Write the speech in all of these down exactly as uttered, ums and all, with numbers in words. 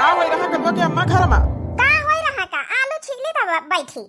का होई रहा कलुआ के अम्मा घर मा? का होई रहा का? आलू छीली त ब-, बैठी।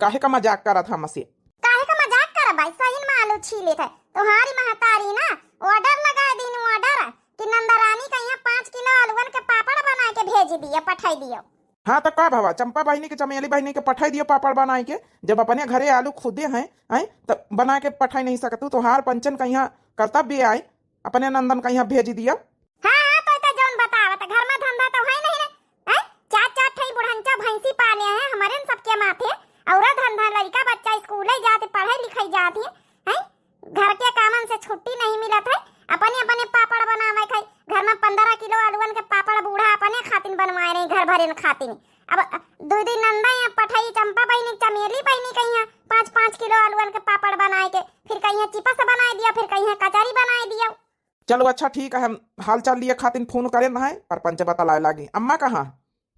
काहे का मजाक करत ह हमसे? काहे का मजाक करब भाई? सही में आलू छीले थे। तोहारी महतारी ना order लगा दीन, order कि नंदरानी का यहाँ पाँच किलो आलूवन के पापड़ बना के भेज दियो, पठाई दियो। हाँ, तो का भवा, चंपा बहिनी के, चमेली बहिनी के पठाई दियो पापड़ बनाई के। जब अपने घरे आलू खुदे हैं, हैं, तो बना के पठाई नहीं सकतू। तोहार पंचन का यहाँ कर्तव्य आए, अपने नंदन का यहाँ भेज दियो। हाँ, हाँ, तो इतना जौन बतावत, घर में धंधा तो है नहीं ना, हैं? चार चार ठई बुढ़ंचा भैंसी पाले हैं, हमरे न सबके माथे, औरा धंधा, लड़का बच्चा स्कूले जात, पढ़े लिखे जात हैं, हैं? घर के कामन से छुट्टी नहीं मिलत है, अपने अपने पापड़ बनावे खाई। घर में पन्द्रह किलो आलूवन के पापड़ बूढ़ा अपने खातिन बनवाए रही, घर भरे न खातिन। अब दो दिन नंदा या पठाई चंपा बहिनी, चमेली बहिनी कहिया पाँच पाँच किलो आलूवन के पापड़ बनाए के, फिर कहिया चिपस बनाए दिया, फिर कहिया कचरी बनाए दिया। चलो अच्छा ठीक है, हम हाल चाल लिए खातिन फोन करे ना है, पर पंच बतलाए लागी। अम्मा कहाँ?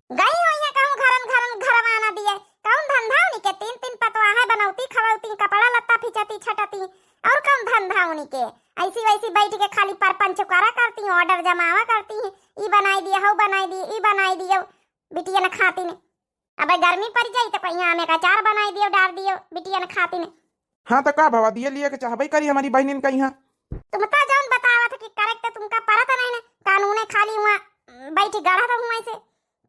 गई होइया कहूँ घरन घरन घरवाना दिए। कौन धंधा उनके? तीन तीन पतवाहे बनौती खवौती, कपड़ा लत्ता फिचती छटती, और कौन धंधा उनके? ऐसी वैसी बैठ के खाली परपंच करा करती, order जमावा करती, ई बनाई दिए, हऊ बनाई दिए, ई बनाई दिए, बिटियन खातिन। अबे गर्मी पड़ जाई तो कहिया आमे का अचार बनाई दियो, डार दियो बिटियन खातिन। हाँ, तो का भवा, दिए लिए के चाहबे करी हमारी बहनिन कहिया। तुम तो जौन बतावत कि करे के तुमका परत नहीं ने, कानूने खाली हुआ बैठी गढ़त हुआ से।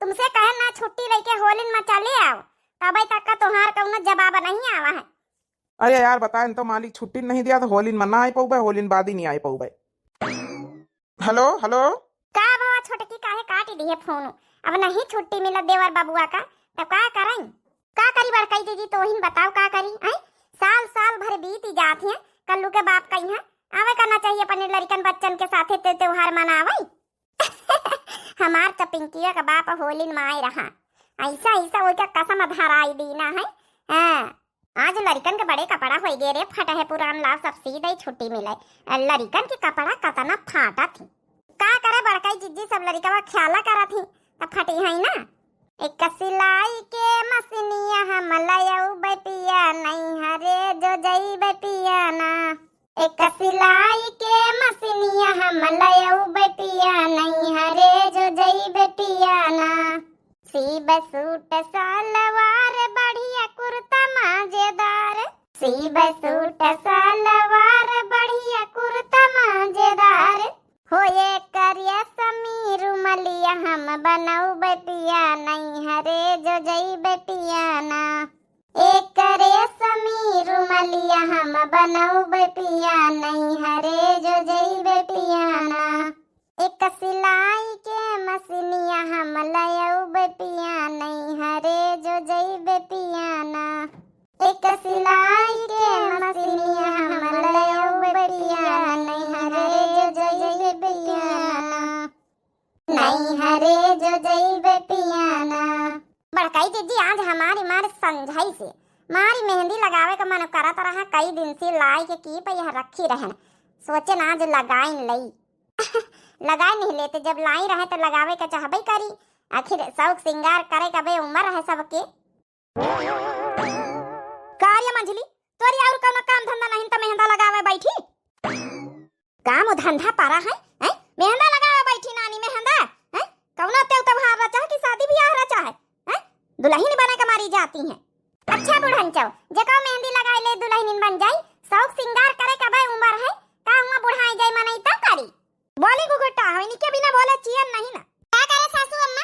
तुमसे कहे ना छुट्टी लेके होलिन में चले आओ, तबे तक का तोहार कौनो जवाब नहीं आवा है। अरे यार, बताए तो मालिक छुट्टी नहीं दिया तो होलिन में ना आई पौबे, होलिन बाद ही नहीं आई पौबे। हेलो, हेलो। का भवा छोटकी, काहे काट दिहे फोन? अब नहीं छुट्टी मिलत देवर बबुआ का, तब का करई? का करी बड़कई दीदी, तोहिन बताओ का करी, हैं? साल साल भर बीत ही जात हैं, कल्लू के बाप कही हैं, आवे करना चाहिए अपने लड़िकन बच्चन के साथे ते त्योहार मनावे। हमार तो पिंकिया का बाप होलिन में आए रहा, ऐसा ऐसा ओका कसम धराई दीना है। हाँ, आज लड़िकन के बड़े कपड़ा होई गए रे, फटा है पुरान लाव सब सी दई छुट्टी मिले। लड़िकन के कपड़ा कतना फाटा थी। का करे बड़काई जिज्जी, सब लड़िकवा ख्याला करा थी, त फटी है ना। एक सिलाई के मशीनिया हम लयउबे पिया, नैहरे जो जइबे पिया ना। एक सिलाई के मशीनिया हम लयउबे पिया, नैहरे जो जइबे पिया ना। सीब सूट सलवार बढ़िया कुर्ता मजेदार, सीब सूट सलवार बढ़िया कुर्ता मजेदार। हो ये करिया समी रुमलिया हम बनउबे पिया, नैहरे जो जइबे पिया ना। एक रेशमी रुमलिया हम बनउबे पिया, नैहरे जो जइबे पिया ना। एक सिलाई के मशीनिया हम लयउबे पिया, नैहरे जो जइबे पिया ना। एक सिलाई के मशीनिया हम लयउबे पिया, नैहरे जो जइबे पिया ना। नैहरे जो जइबे पिया ना। बड़काई जिज्जी, आज हमारी मार संझाई से मारी मेहंदी लगावे का मन करत रहा, कई दिन से लाई के की पे यह रखी रहन, सोचेन आज लगाइन लई। लगाए नहीं लेते, जब लाई रहे तो लगावे का चाहबे करी, आखिर शौक सिंगार करे का बे उम्र है सबके। का रे मंझली, तोरी और कौनो काम धंधा नहीं त मेहंदा लगावे बैठी? काम धंधा पारा है, हैं? मेहंदा लगावे बैठी नानी, मेहंदा, हैं? कौनो तेउ त्योहार रचा है कि शादी ब्याह रचा है, हैं? दुल्हन बने के मारी जाती हैं। अच्छा बुढ़नचौ, जेको मेहंदी लगाए ले दुल्हनिन बन जाई, शौक सिंगार करे का बे उम्र है, का हुआ बुढ़ाई जाई मनई तब करी? बोली घुघुटा, हम इनके बिना बोले चियन नहीं ना। का करे सासू अम्मा?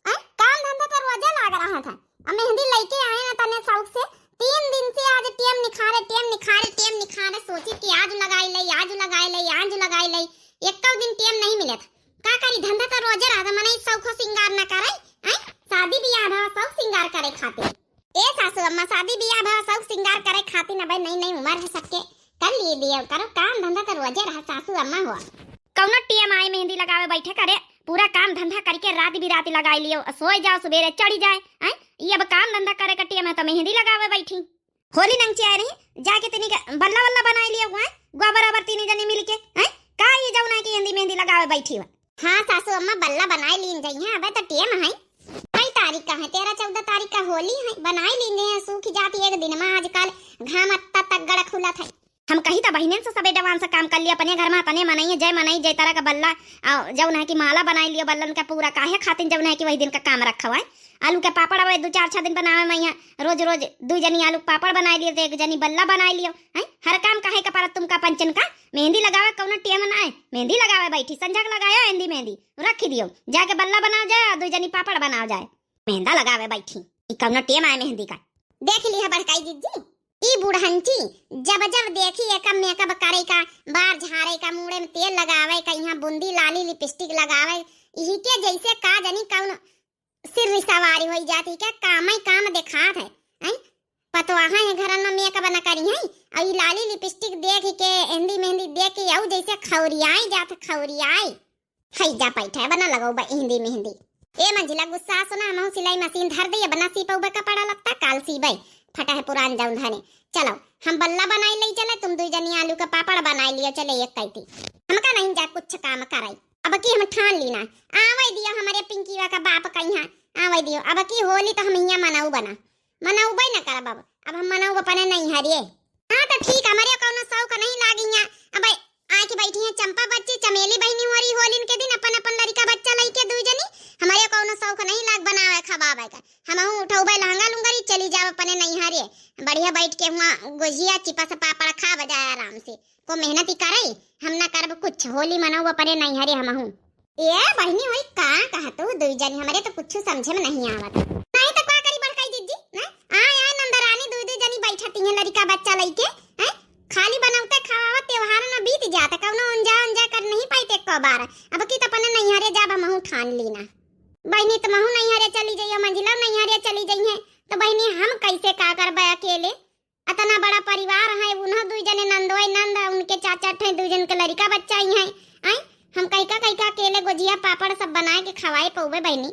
हैं? काम धंधा तो रोजे लाग रहा था। अब मेहंदी लेके आए ना तने शौक से। तीन दिन से आज टेम निखारे, टेम निखारे, टेम निखारे, सोची कि आज लगाई ले, आज लगाई ले, आज लगाई ले। एको दिन टेम नहीं मिलत। का करी, धंधा तो रोजे रहा था, मनई शौक सिंगार ना करे, हैं? शादी ब्याह भवा शौक सिंगार करे खातिर। ए सासू अम्मा, शादी ब्याह भवा शौक सिंगार करे खातिर अबे नई नई उम्र है सबके, कर लिए दियो करो काम धंधा तो रोजे रहा सासू अम्मा हो। कौनो टेम आई मेहंदी लगावे बैठे करे, पूरा काम धंधा करके रात बिरात लगाई लियो, सोए जाओ सुबेरे चढ़ी जाए, हैं? ये अब काम धंधा करे का टेम है तो मेहंदी लगावे बैठी। होली नंगची आए रही, जाके तनी के बल्ला वल्ला बनाई लियो, हैं? गोबर ओबर तीनी जनी मिल के, हैं? का ये जौन है कि मेहंदी मेहंदी लगावे बैठी हो? हाँ सासू अम्मा, बल्ला बनाई लीन जाई हैं, अबे तो टेम है। कई तारीख का है? तेरह चौदह तारीख का होली है, बनाई लीन जाई हैं, सूख जाती एक दिन में, आजकल घाम अत्ता तगड़ खुलत है। हम कही त बहिनन से सबे जवान से काम कर लियो, अपने घर मा तने मनई है, जय मनई, जय तरह का बल्ला, आ, जौन है कि माला बनाई लियो बल्लन का पूरा, काहे खातिर जौन है कि वही दिन का काम रखा हुआ है। आलू के पापड़ अब दो चार छह दिन बनावे मा यहाँ, रोज रोज दू जनी आलू के पापड़ बनाई लियो, तो एक जनी बल्ला बनाई लियो, हैं? हर काम काहे का परत तुमका पंचन का? मेहंदी लगावे कौनो टेम ना है, मेहंदी लगावे बैठी, संझक लगायो एंदी मेहंदी, रखी दियो, जाके बल्ला बनाओ जाए, दू जनी पापड़ बनाओ जाए, मेहंदा लगावे बैठी, ई कौनो टेम आए मेहंदी का? देख ली है बड़काई जिज्जी, ई बुढ़ंची जब जब देखी एक मेकअप करे का, बार झारे का, मूड़े में तेल लगावे का, यहाँ बूंदी लाली लिपस्टिक लगावे, इही के जैसे का जनी कौन सिर सवारी होई जाती, के कामई काम देखात है, हैं? पतवाहा है घरन में मेकअप न करी है, और ई लाली लिपस्टिक देख के, एंदी मेहंदी देख के, अउ जैसे खौरियाई जात, खौरियाई। हई जा पैठा बना लगौबा हिंदी मेहंदी। ए मंझिला गुस्सा सुना, हमहू सिलाई मशीन धर दे, बना सी पौबे कपड़ा लत्ता, काल सीबे, फटा है पुरान जौन धने। चलो, हम बल्ला बनाई ले चले, तुम दू जनी आलू का पापड़ बनाई लियो, चले एक कैती। हमका नहीं जा कुछ काम कराई, अब की हम ठान लीना। आवे दियो हमरे पिंकीवा का बाप का यहाँ, आवे दियो, अब की होली तो हम यहाँ मनाऊ बना, मनौबे न करब अब, अब हम मनौब अपने नैहरे। हाँ तो ठीक, हमरे कौनो शौक नहीं लागिया। अब आके बैठी हैं चंपा बच्ची, चमेली बहिनी हो रही होलिन के दिन अपन अपन लड़िका बच्चा लइके दुई जनी, हमरे कौनो शौक नहीं लाग बनावे खवावे का। हमहू उठौबे लहंगा लुंगरी चली जाब अपने नैहरे, बढ़िया बैठ के हुआ गोजिया चिपस पापड़ खाब जाए आराम से। को मेहनत ही करे, हम ना करब कुछ, होली मनौब अपने नैहरे हमहू। ए बहिनी होई का कहतू दुई जनी, हमरे तो कुछ समझे में नहीं आवत। नहीं तो का करी बड़काई जिज्जी, ना? आय आय नंदरानी दुई दुई जनी बैठती हैं लड़िका बच्चा लइके, हैं? खाली बनौते खवावत त्योहार न बीत जात, कौनो ओंजा ओंजा कर नहीं पाइत एको बार। अब की तो अपने नैहरे जाब हमहू ठान लीना। बहिनी तुमहू नैहरे चली जइयो, मंझिला नैहरे चली जइहे, तो बहिनी हम कैसे का करबे अकेले? अतना बड़ा परिवार है, उन्हों दुई जने नंदोई नंद, उनके चार चार ठे दुई जन के लड़िका बच्चा ही हैं। आय, हम कैका कैका अकेले गोजिया पापड़ सब बनाए के खवाए पौबे बहिनी।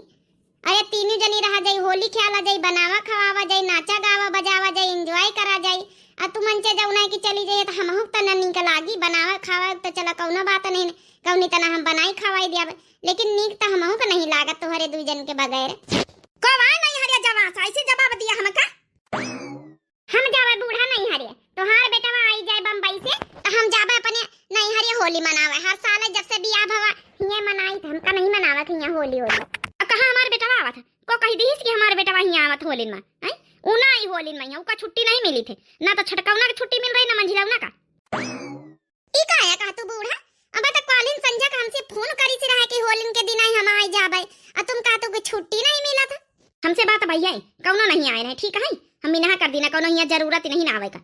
अरे तीनों जनी रहा जाई, होली खेला जाई, बनावा खवावा जाई, नाचा गावा बजावा जाई, enjoy करा जाई। आ तू मनचे जौना है कि चली जाइए तो हमहू त न नीक लागी, बनावा खावा तो चला कौनो बात नहीं, कौनी तना हम बनाई खवाई दिया, लेकिन नीक त हमहू के नहीं लागत तोहरे दुई जन के बगैर। को आए नहीं हरिया जवास, ऐसे जवाब दिया हमका। हम जावे बूढ़ा नैहरे, तोहार बेटवा आई जाए बम्बई से, तो हम जावे अपने नैहरे होली मनावे। हर साल जब से बियाह भवा हिये मनाई, तो हमका नहीं मनावत हियाँ होली होली। अब कहाँ हमार बेटवा आवत है? को कही दीस कि हमार बेटवा हियाँ आवत होलिन में, हैं? ऊ ना आई होलिन में, यहाँ उका छुट्टी नहीं मिली थे, ना तो छटकौना के छुट्टी मिल रही, ना मंझिलौना का। ई का है कहा तू बूढ़ा? अब तो कालिन संझा का हमसे फोन करी से रहा कि होलिन के दिन आई हम आई जाबे, आ तुम कहा तू कि छुट्टी नहीं मिला था। हमसे बात भैया कौनो नहीं आए रहे, ठीक है, हम इनहा कर दीना, कौनो यहाँ जरूरत नहीं ना आवे का।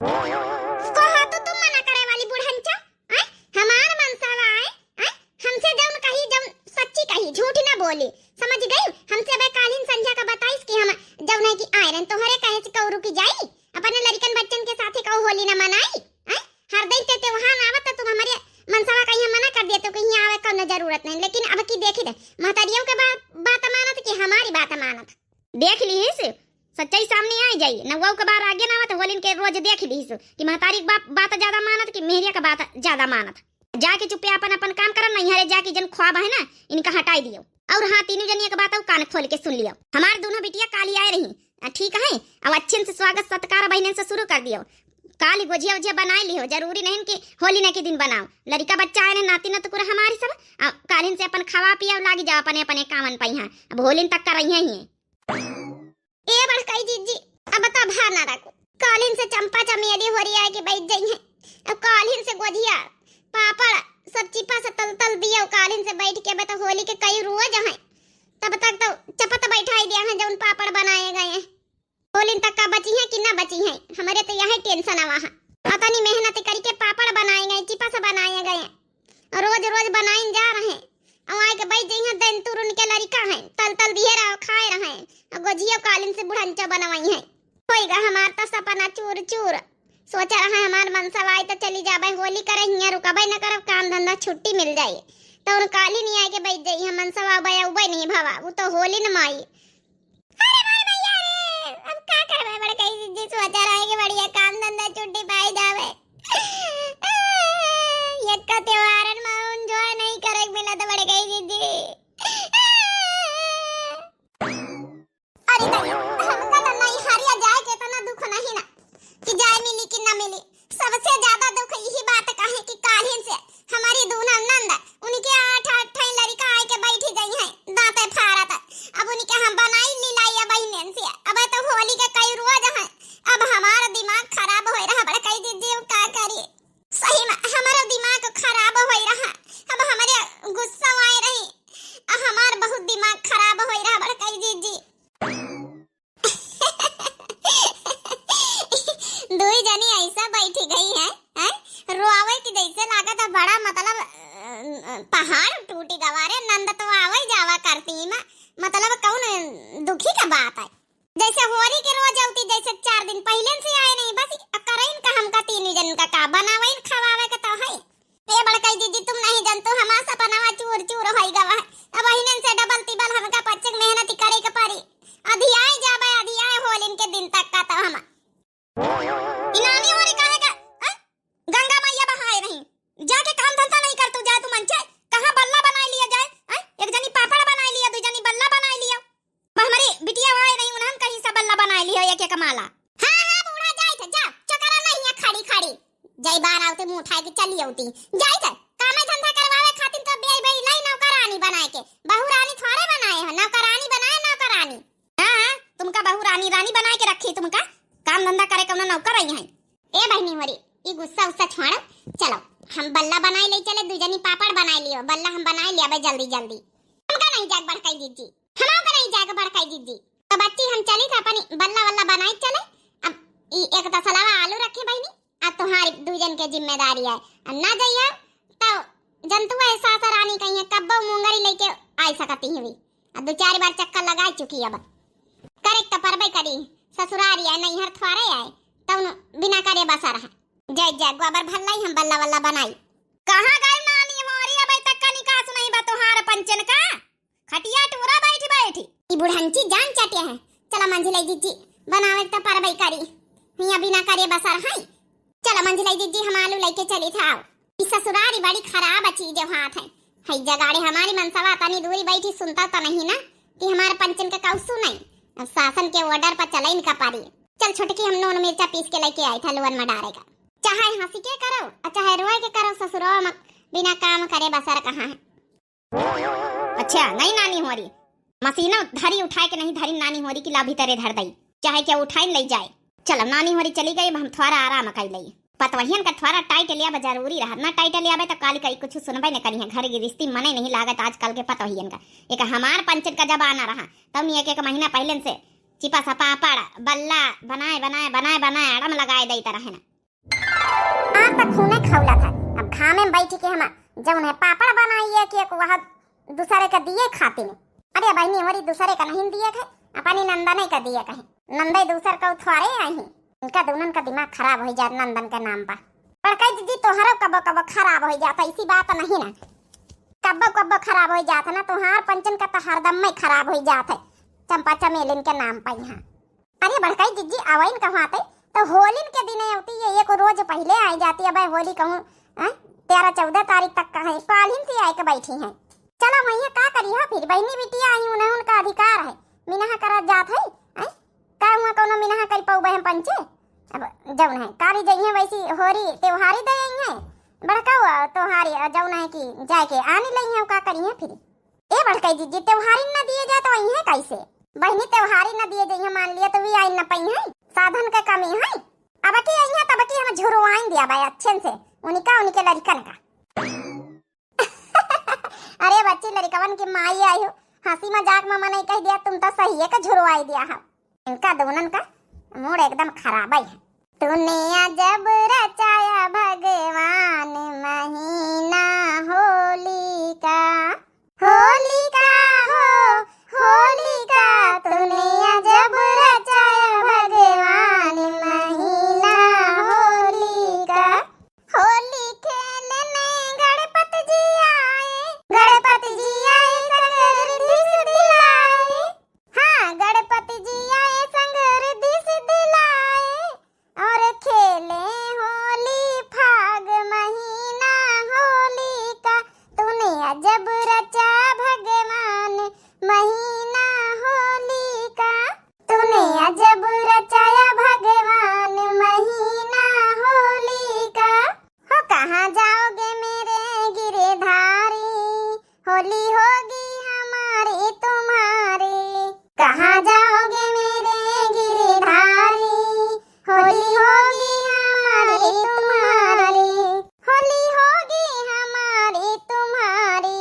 कहा तो तुम मना करे वाली बुढ़ंचा, आय? हमार मनसावा आय, आय? हमसे जौन कही, जौन सच्ची कही, झूठ ना बोली, समझ गई? हमसे अबे कालिन संझा का बताइस कि हम जौन है कि आए रहन, तोहरे कहे से कहू रुकी जाई, अपने लड़िकन बच्चन के साथे कहू होली ना मनाई, आय? हर दिन ते त्योहार आवत तो तुम हमारे मनसावा का यहाँ मना कर दिया, तो कहीं आवे कौनो जरूरत नहीं, लेकिन अब की देखी दे, महतारियों के बात, बात मानत कि हमारी बात मानत। देख लीस, सच्चाई सामने आई जाई। नौवा के बार आगे ना आवत, होलिन के रोज देख लीस कि महतारी के बाप बात ज्यादा मानत कि मेहरिया के बात ज्यादा मानत। जाके चुप्पे अपन अपन काम करन, नैहरे जाके जन ख्वाब है ना, इनका हटाई दियो। और हाँ, तीनों जनिया के बात कान खोल के सुन लियो। हमार दोनों बिटिया काली आए रही, आ, ठीक है, अब अच्छे से स्वागत सत्कार बहनन से शुरू कर दियो। काली गोजिया उजिया बनाए लियो, जरूरी नहीं कि होली ना के दिन बनाओ। लड़िका बच्चा आए ना, नाती नतकुर हमारी सब, आ, कालिन से अपन खावा पिया लागी जाओ अपने अपने कामन पे। यहाँ अब होलिन तक कर रही हैं। ए बड़काई जिज्जी, अब तो भार ना रखो। कालिन से चंपा चमेली होरी आए के बैठ जाई हैं। अब कालिन से गोजिया, पापड़, सब चिपा से तल तल दियो। कालिन से बैठ के अब तो होली के कई रोज हैं। तब तक तो चपत बैठाई दिया है जौन पापड़ बनाए गए हैं। होलिन तक का बची हैं कि ना बची हैं, हमरे तो यही tension आवा है। अतनी मेहनत करके पापड़ बनाए गए, चिपस बनाए गए। रोज रोज बनाइन जा रहे। अउ आए के बैठ जइहें, दंतुर उनके लड़िका हैं, तल तल दिए रहो, खाए रहे। अउ गोजिया कालिन से बुढ़ंचा बनवाई हैं। होइगा हमार तो सपना चूर चूर। सोचा रहा हमार मनसवा आई तो चली जाबे, होली करे हियाँ रुकबे न करब, काम धंधा छुट्टी मिल जाई। तो उन कालिन आए के बैठ जइहें, मनसवा आबे, उबे नहीं भवा, वो तो होलिन माई। अरे मोर मैया रे, अब का करबे बड़काई जिज्जी, सोचा रहे कि बढ़िया काम धंधा छुट्टी पाई जावे। यक्का त्योहारन में enjoy नहीं करे के मिला तो बड़काई जिज्जी। अरे दाई, हमका तो नैहरिया जाए के इतना दुख नहीं ना कि जाए मिली कि ना मिली। सबसे ज्यादा मतलब कौन दुखी का बात है? जैसे होरी के रोज अउती, जैसे चार दिन पहिले से आए नहीं, बस करइन का हमका तीन जन का, का बनावइन खवावे के तो है। ए बड़कई दीदी, तुम नहीं जानतू, हमार सपनवा चूर चूर होई गवा है। अब बहिनन से डबल तिबल हमका पच्चीस मेहनत करे के पड़ी। अधियाए जाबे, अधियाए होलिन के दिन तक का तो हम। ई नानी होरी काहे का, हैं? गंगा मैया बहाए नहीं। जाके काम धंधा नहीं करतू, जाए तू मंचे, कहाँ बल्ला बनाए लिया जाए, हैं? एक जनी पापड़ बनाए लिया, दू जनी बल्ला बनाए लिया। अब हमारी बिटिया आए नहीं, उन्हन कहीं से बल्ला बनाए लिया एक एक माला। हाँ, हाँ, बूढ़ा जाइत है, जा, चकरा नहीं है खड़ी खड़ी। जय बार आवते मुंह उठाए के चली अउती। जाइत है, कामे धंधा करवावे खातिर तो बेई बेई लाई नौकरानी बनाए के। बहू रानी थोड़े बनाए हो, नौकरानी बनाए, नौकरानी। हाँ, हाँ, तुमका बहू रानी, रानी बनाए के रखी तुमका। काम धंधा करे कौनो नौकर आई है। ए बहिनी होरी, ई गुस्सा उस्सा छोड़ो। चलो, हम बल्ला बनाए ले चले, दू जनी पापड़ बनाए लियो। बल्ला हम बनाए लियाबे जल्दी जल्दी। हमका नहीं जाए बड़कई दीदी, हमका नहीं जाए बड़कई दीदी। तो बच्ची, हम चली था अपनी बल्ला वल्ला बनाए चले। अब ई एक तसलावा आलू रखे बहिनी, आ तुम्हारी दू जन के जिम्मेदारी है। आ ना जइया तो जनतुआ है, सासा रानी कहीं है, कब्बो मुंगरी लेके आई सकती हुई। आ दू चार बार चक्कर लगा चुकी अब। करे तो परबे करी, ससुरारी आए, नैहर थ्वारे आए, तब बिना करे बसर है। जय जय गोबर भल्लाई, हम बल्ला वल्ला बनाई। कहाँ गए नानी होरी, अबे तक का निकास नहीं बा तोहार पंचन का? खटिया टूरा बैठ बैठी। ई बुढ़ंची जान चटिया है। चला मंझिलाई जिज्जी, बनावे तो परबे करी। हिया बिना करे बसर है। चला मंझिलाई जिज्जी, हम आलू लेके चली था। ई ससुरारी बड़ी खराब चीज हाथ है। है जगाड़े हमारी मनसवा तनी दूरी बैठी सुनता तो नहीं ना कि हमारे पंचन का कौसू नहीं। अब सासन के order पर चले इनका पारी। चल छोटकी, हम नून मिर्चा पीस के लेके आई था लुअन में डारे का। चाहे हंसी के करो और चाहे रोए के करो, ससुरो में बिना काम करे बसर कहाँ है। अच्छा, नहीं नानी होरी, मसीना धरी उठाए के नहीं धरी नानी होरी की ला भीतरे धर दई, चाहे क्या उठाइन ले जाए। चल, अब नानी होरी चली गई, अब हम थोड़ा आराम कर लई। पतवहियन का थोड़ा टाइट लिया बा जरूरी रहा, ना टाइट लिया बे तो काली कई कुछ सुनबे न करी है। घर की रिश्ती मने नहीं लागत आजकल के पतवहियन का। एक हमार पंचन का जमाना रहा, तब नहीं एक एक महीना पहले से चिपा सपापड़ बल्ला बनाए बनाए बनाए बनाए अड़म लगाए देते रहे ना। आज तक खूने खौला था। अब घामे में बैठ के हम जौन है पापड़ बनाइए कि एक वह दूसरे के दिए खातिर। अरे बहिनी, होरी दूसरे का नहीं दिए थे, अपनी नंदने का दिए कहे। नंदे दूसर का उठवारे आई हैं। इनका दोनों का दिमाग खराब हो जात नंदन के नाम पर। बड़कई दीदी, तोहरो कबो कबो खराब हो जाता, ऐसी बात नहीं ना। कब्बो कब्बो खराब हो जात है ना, तोहार पंचन का तो हरदम में खराब हो जात है, चंपा चमेलिन के नाम पर यहाँ। अरे बड़कई जिज्जी, आवइन कहवाते तो होलिन के दिने अउती, ये एक रोज पहिले आई जाती। अब होली कहूँ, हैं? तेरह चौदह तारीख तक का है, कालिन से आए के बैठी हैं। चलो मैया का करी हो फिर, बहिनी बिटिया आई, उन्हें उनका अधिकार है, मिनहा करा जात है, हैं? का हुआ कौनो मिनहा कर पौबे हम पंचे? अब जौन है काली जइहे वैसी होरी त्योहारी दे आई है, बड़का हुआ त्योहारी जौन है कि जाए के आनी लई है, का करी है फिर? ए बड़कई जिज्जी, त्योहारी न दिए जाए तो आई है कैसे? बहिनी त्योहारी न दिए जाइए, मान लिया तो भी आई न पाई है, साधन के कमी है। अब की आई है तब की हम झुरवाइन दिया भाई अच्छे से, उनका उनके लड़कन का। अरे बच्ची, लड़कवन की माई आई हो, हंसी मजाक में मने कह दिया, तुम तो सही है का झुरवाई दिया है। इनका दोनों का मूड एकदम खराब है। तूने अजब रचाया भगवान महीना होली का, होली का हो, होली का, तूने अजब रचाया भगवान महीना होली का। होली खेलने गणपत जी आए, गणपत जी आए संग रिद्धि सिद्धि लाए। हाँ, गणपत जी आए संग रिद्धि सिद्धि लाए, और खेले होली फाग महीना होली का। तूने अजब रचा भगवान महीना होली का, तूने अजब रचाया भगवान महीना होली का। हो कहाँ जाओगे मेरे गिरधारी, होली होगी हमारी तुम्हारी। कहाँ जाओगे मेरे गिरधारी, होली होगी हमारी तुम्हारी। होली होगी हमारी तुम्हारी,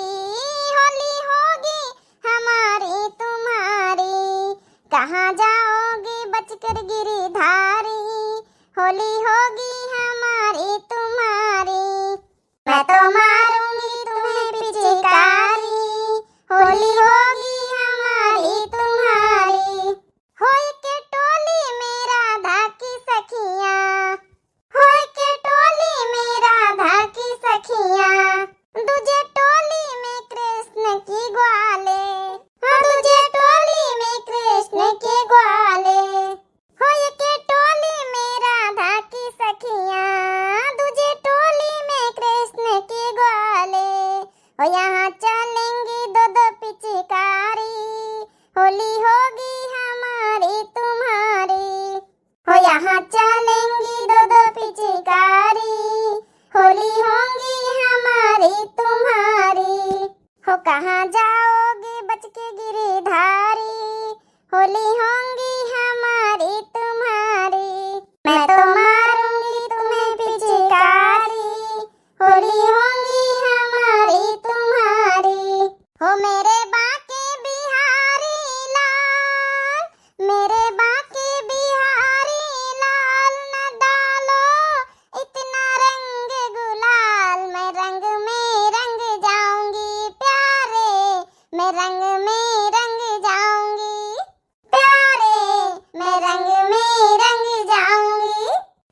होली होगी हमारी तुम्हारी। कहाँ जाओगे बचकर गिरधारी, होली होगी हमारी तुम्हारी। मैं तो मारूंगी तुम्हें पिचकारी, होली होगी हमारी के गिरधारी, होली होंगी हमारी तुम्हारी, मैं तो मारूंगी तुम्हें पिचकारी, होली होंगी हमारी तुम्हारी। हो मेरे बांके बिहारी लाल, मेरे बांके बिहारी लाल, न डालो इतना रंग गुलाल, मैं रंग में रंग जाऊंगी प्यारे, मैं रंग में रंग जाऊंगी प्यारे, मैं रंग में रंग जाऊंगी।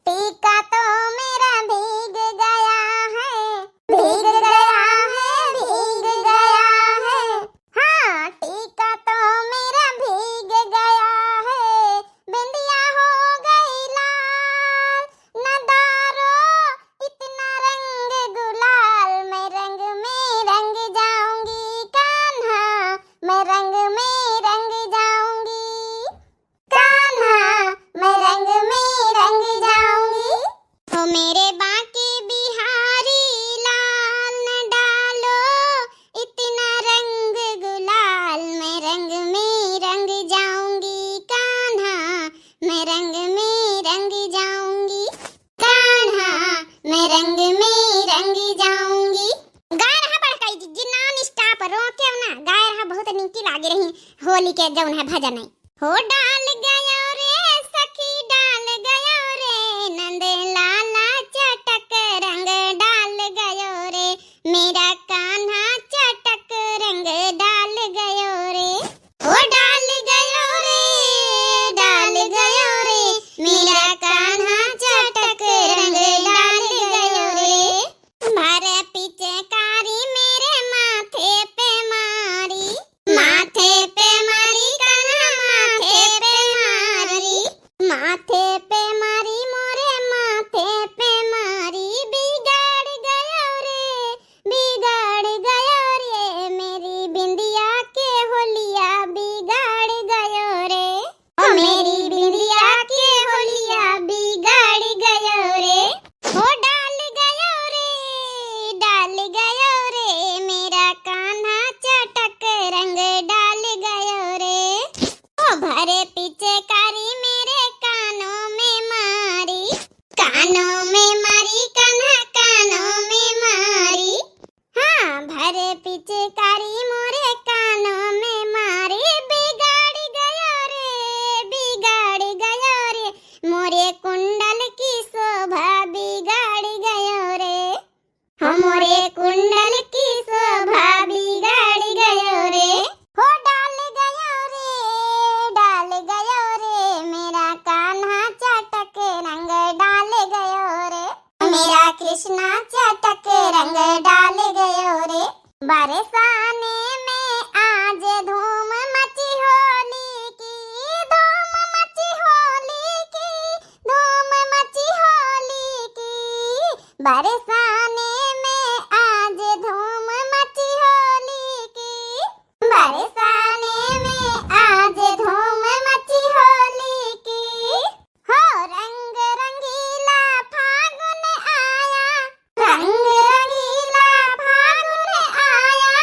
टीका तो मेरा भीग गया है, भीग गया है, भीग गया है। हाँ, टीका तो मेरा भीग गया है, बिंदिया हो गई लाल। न डालो इतना रंग गुलाल, मैं रंग में रंग जाऊंगी कान्हा, मैं रंग में रंग जाऊंगी कान्हा, मैं रंग में रंग जाऊंगी। हो मेरे बांके बिहारी लाल, न डालो इतना रंग गुलाल, मैं रंग में रंग जाऊंगी कान्हा, मैं रंग में रंग जाऊंगी कान्हा, मैं रंग में रंग जाऊंगी। गाय रहा बड़काई जी, जी non stop रोके ना, गाय रहा बहुत नीकी लागे रही होली के जौन है भजन है। हो डाल गयो रे सखी, डाल गयो रे नंद लाला चटक रंग डाल गयो रे, मेरा कान्हा चटक रंग डाल गयो रे। हो डाल गयो रे, डाल गयो रे, मेरा कान्हा चटक रंग डाल गयो रे। भर पिचकारी मेरे माथे पे मारी, माथे पे मारी कान्हा माथे पे मारी, माथे पे मारी मोरे माथे पे मारी, बिगाड़ गयो रे, बिगाड़ गयो रे, मेरी बिंदिया के होलिया बिगाड़ गयो रे। ओ मेरी बिंदिया के होलिया बिगाड़ गयो रे, हो डाल गयो रे, डाल गयो रे, मेरा कान्हा चटक रंग डाल गयो रे। ओ भरे पिचकारी मेरे कानों में मारी, कानों में मारी कान्हा कानों में मारी। हाँ, भरे पिचकारी मोरे कानों में मारी, बिगाड़ गयो रे, बिगाड़ गयो रे, मोरे कुंडल की शोभा बिगाड़ गयो रे। हाँ, मोरे कुंडल की शोभा बिगाड़ गयो रे। हो डाल गयो रे, डाल गयो रे, मेरा कान्हा चटक रंग डाल गयो रे। मेरा कृष्णा चटक रंग डाल गयो रे। बरसाने में आज धूम मची होली की, धूम मची होली की, धूम मची होली की। बरसाने में आज धूम मची होली की, बरसाने में आज धूम मची होली की। हो रंग रंगीला फागुन आया, रंग रंगीला फागुन आया,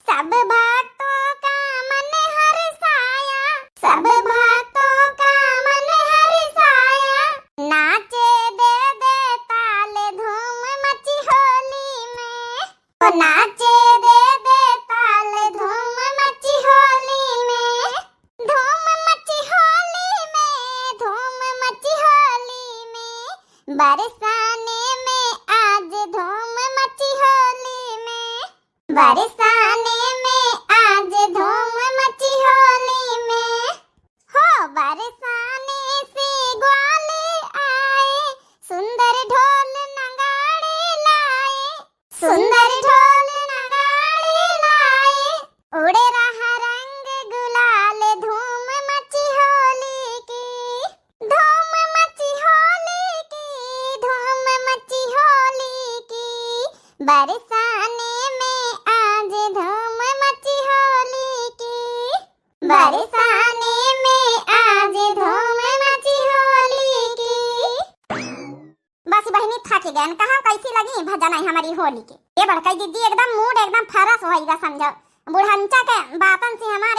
सब भक्तों का मन हर्षाया, सब भक्तों का मन हर्षाया। नाचे दे दे ताल धूम मची होली में, ओ नाचे दे दे ताल धूम मची होली में, धूम मची होली में, धूम मची होली में। बरसाने में आज धूम मची होली में, बरसाने में आज धूम मची होली में। हो बरसाने से ग्वाले आए, सुंदर ढोल नगाड़े लाए, सुंदर ढोल नगाड़े लाए। उड़े रहा रंग गुलाल धूम मची होली की, धूम मची होली की, धूम मची होली की। बरसाने में आज धूम मची होली की, बरसाने में आज धूम मची होली की। बस बहिनी थक गयन, कहाँ कैसी लगी भजन है हमारी होली के। ये बड़काई दीदी एकदम mood एकदम fresh होइगा समझो। बुढ़ंचा के बातन से हमार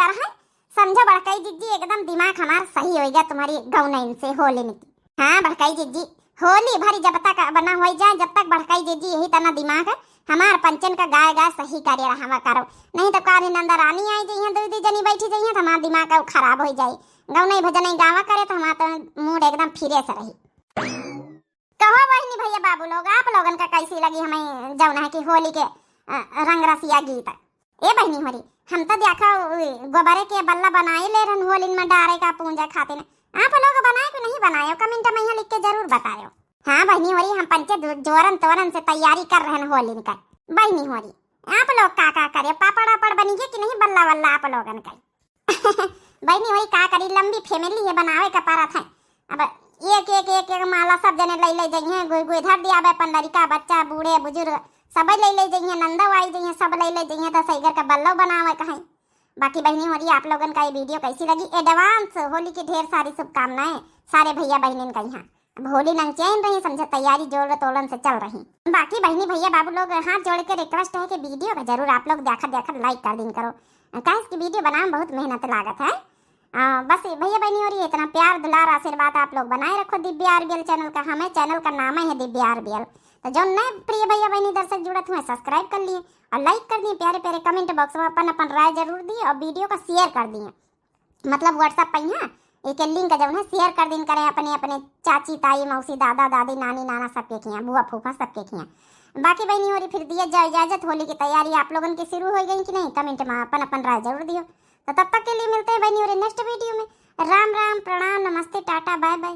है। समझो बड़कई जिज्जी, एकदम दिमाग हमार सही होइ गया तुम्हारी गौनइन से होलिन की। हाँ बड़कई जिज्जी, होली भरी जब तक बना होइ जाए, जब तक बड़कई जिज्जी यही तना दिमाग है, हमार पंचन का गाय गाय सही करे रहावा करो, नहीं तो काल्हि नंदा रानी आई जइहैं, दुइ दुइ जनी बैठी जइहैं तो हमार दिमाग का खराब होइ जाई। गौनई भजनई गावा करे तो हमार तो मूड एकदम फिरे से रही। कहो बहिनी भैया बाबू लोग, आप लोगन का कैसी लगी हमें जौन है कि होली के, अ, रंग रसिया गीत? ए बहिनी होरी, हम तो देखा उ गोबरे के बल्ला बनाए ले रहन होलिन में डारे का पूंजा खातिर। आप लोग बनाए कि नहीं बनाए, comment में यहाँ लिख के जरूर बतायो। हाँ बहिनी होरी, हम पंचे दो-, जोरन तोरन से तैयारी कर रहन होलिन का। बहिनी होरी, आप लोग का का करे, पापड़ वापड़ बनिए कि नहीं बल्ला वल्ला आप लोगन का? बहिनी होरी का करी, लंबी family है, बनावे का परत है। अब एक एक एक एक माला सब जने लइ लइ जइहैं, गुई गुई धर दियावे, अपन लड़िका बच्चा बूढ़े बुजुर्ग सब लइ लइ जइहैं, नंदो आई जइहैं, सब लइ लइ जइहैं, तो सैगर का बल्लो बनावे का है। बाकी बहिनी होरी आप लोगन का ये video कैसी लगी, advance होली की ढेर सारी शुभकामनाएं सारे भैया बहिनन का यहाँ। अब होली नंचैन रही, समझे तैयारी जोर तोलन से चल रही। बाकी बहिनी भैया बाबू लोग हाथ जोड़ के request है कि video का जरूर आप लोग देखत देखत like कर दिन करो, काहे कि video बनावे में बहुत मेहनत लागत है। आ, बस भैया बहिनी होरी इतना प्यार दुलार आशीर्वाद आप लोग बनाए रखो दिव्या आरबीएल channel का। हमें channel का नाम है दिव्या आरबीएल। तो जो नए प्रिय भैया बहिनी दर्शक जुड़त हुए subscribe कर लिए और like कर दिए, प्यारे प्यारे comment box में अपन अपन राय जरूर दिए और video का share कर दिए। मतलब WhatsApp पे यहाँ एक link जौन है share कर दिन करें अपने अपने चाची ताई मौसी दादा दादी नानी नाना सबके खियाँ बुआ फूफा सबके खियाँ। बाकी बहिनी होरी फिर दिए जाए इजाजत, होली की तैयारी आप लोगन की शुरू हो गई कि नहीं, comment में अपन अपन राय जरूर दियो। तो तब तक के लिए मिलते हैं बहिनी होरी next video में। राम राम, प्रणाम, नमस्ते, टाटा, bye bye।